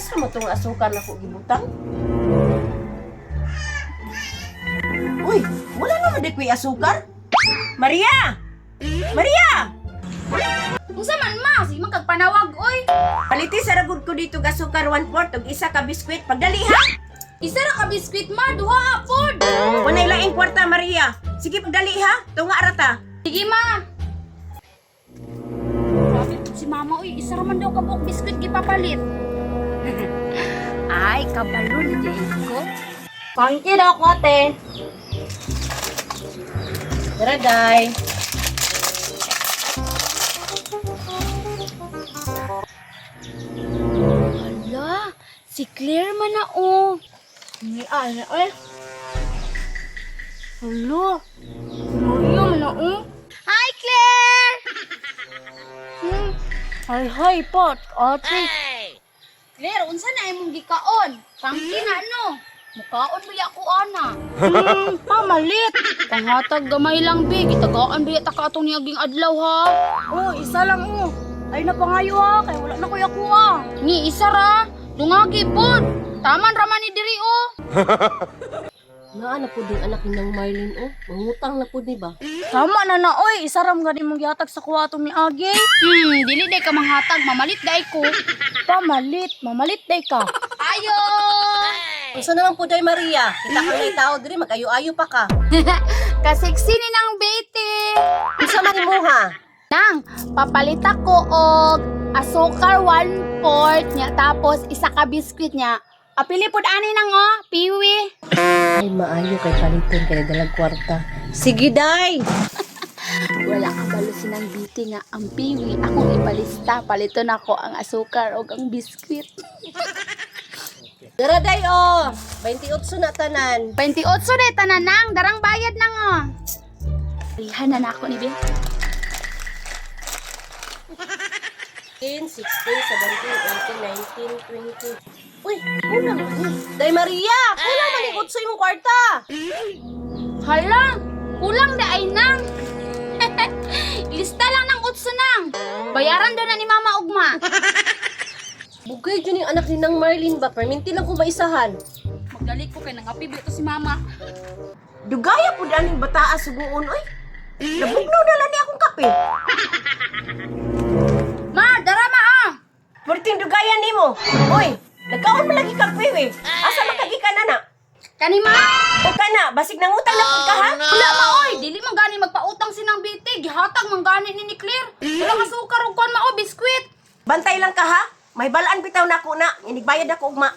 Asa mo tong asukar na ko gibutang? Uy, wala naman di ko'y asukar. Maria! Maria! Unsa man ma, sige man kag panawag oy. Paliti sa ragud ko dito og asukar 1/4 ug isa ka biskwit. Pagdali ha. Isa ra ka biskwit ma, duha hapon. Walay laing kwarta, Maria. Sige, pagdali ha. Tunga ra ta. Sige ma. Grabe po si mama oy, isa ra man daw ka buok biskwit gipapalit. Ay, kabalo ni di ko. Pangki daw ko, ate. Tara, day. Hala, si Claire man na oh. Ni ana oy. Hala, Maria man na oh. Hi Claire. Hi hi pot, ate. Claire, unsa na imong gikaon? Pangki na no. Mukaon ba ko ana? Pamalit. Panghatag gamay lang bi, gitagaan biya ta ka atong niaging adlaw ha. Oh, isa lang oh. Ay na pangayo ha, kay wala na kuya kuha. Ni isa ra, dungagi pod. Taman ra man ni diri oh. Naa na po din anak ni Nang Marlene, oh. Mangutang na po, di ba? Tama na na oy, isa ram gani mong gihatag sa kuha atong miagi. Dili day ka manghatag, mamalit day ko. Pamalit, mamalit day ka. Ayo! Unsa naman po, day, Maria? Kita ka may tao diri, mag-ayo-ayo pa ka. Kasiksi ni nang bete. Unsa man imo ha? Nang, papalit ako og asukar 1/4 niya tapos isa ka biskwit niya. Apili pod ani nang oh, piwi. Ay, maayo kay paliton kay dalag kwarta. Sige, day. Wala ka balo sinang biti nga ang piwi akong ipalista paliton ako ang asukar og ang biskwit. Dara, day, oh. 28 na tanan. 28 na tanan nang darang bayad nang oh. Lihan na nako ni Be. 15, 16, 17, 18, 19, 20. Uy, kulang man ni. Day Maria, kulang man ni utso imong kwarta. Hala, kulang da ay nang. Lista lang ng utso nang. Bayaran daw na ni Mama ugma. Bugay jud yung anak ni Nang Marlene ba? Perminti lang ko maisahan. Magdali ko kay nangapi ba ito si Mama. Dugaya pud aning bataa suguon oy. Nabugnaw na lang ni akong kape. Ma, dara ma ah. Perting dugaya nimo. Oy, nagkaon man lagi kag piwi. Asa man kagikan na na? Kani ma. O kana, basig nangutang na pud ka ha? Wala ma oy, dili man gani magpautang sinang biti, gihatag man gani ni Claire. Wala ka sukar og kuan ma o biskwit. Bantay lang ka ha. May balaan bitaw na ako na. Inigbayad ako ugma.